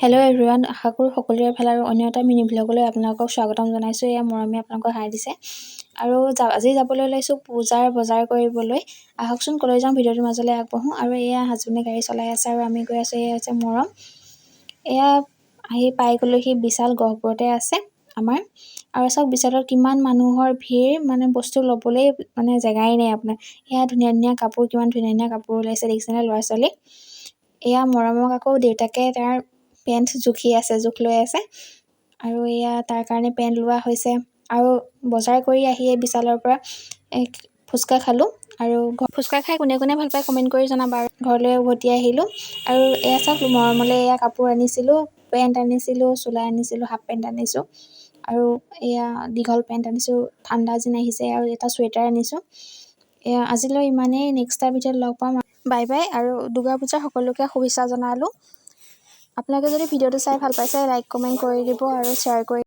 Hello' everyone, আশা কৰোঁ সকলোৰে ভাল আৰু অন্য এটা মিনি ভ্লগলৈ আপোনালোকক স্বাগতম জনাইছোঁ। এয়া মৰমে আপোনালোকক হাই দিছে। আৰু আজি যাবলৈ ওলাইছোঁ পূজাৰ বজাৰ কৰিবলৈ। আহকচোন, ক'লৈ যাওঁ ভিডিঅ'টোৰ মাজলৈ আগবাঢ়োঁ। আৰু এয়া হাজবেণ্ডে গাড়ী চলাই আছে আৰু আমি গৈ আছোঁ। এয়া হৈছে মৰম। এয়া আহি পাই গ'লোহি বিশাল, গহপুৰতে আছে আমাৰ। আৰু চাওক, বিশালত কিমান মানুহৰ ভিৰ, মানে বস্তু ল'বলৈ মানে জেগাই নাই আপোনাৰ। এয়া ধুনীয়া ধুনীয়া কাপোৰ, কিমান ধুনীয়া ধুনীয়া কাপোৰ ওলাইছে দেখিছেনে ল'ৰা ছোৱালী? এয়া মৰমক আকৌ দেউতাকে তাৰ পেণ্ট জুখি আছে, জোখ লৈ আছে। আৰু এয়া তাৰ কাৰণে পেণ্ট লোৱা হৈছে। আৰু বজাৰ কৰি আহি এই বিশালৰ পৰা এক ফুচকা খালোঁ। আৰু ফুচকা খাই কোনে কোনে ভাল পায় কমেণ্ট কৰি জনাবা। আৰু ঘৰলৈ উভতি আহিলোঁ। আৰু এয়া চাওক, মৰমলৈ এয়া কাপোৰ আনিছিলোঁ, পেণ্ট আনিছিলোঁ, চোলা আনিছিলোঁ, হাফ পেণ্ট আনিছোঁ আৰু এয়া দীঘল পেণ্ট আনিছোঁ, ঠাণ্ডা দিন আহিছে। আৰু এটা চুৱেটাৰ আনিছোঁ। এয়া আজিলৈ ইমানেই, নেক্সট এটা ভিডিঅ'ত লগ পাম। বাই বাই আৰু দুৰ্গা পূজাৰ সকলোকে শুভেচ্ছা জনালোঁ। আপোনালোকে যদি ভিডিঅ'টো চাই ভাল পাইছে, লাইক কমেণ্ট কৰি দিব আৰু শ্বেয়াৰ কৰি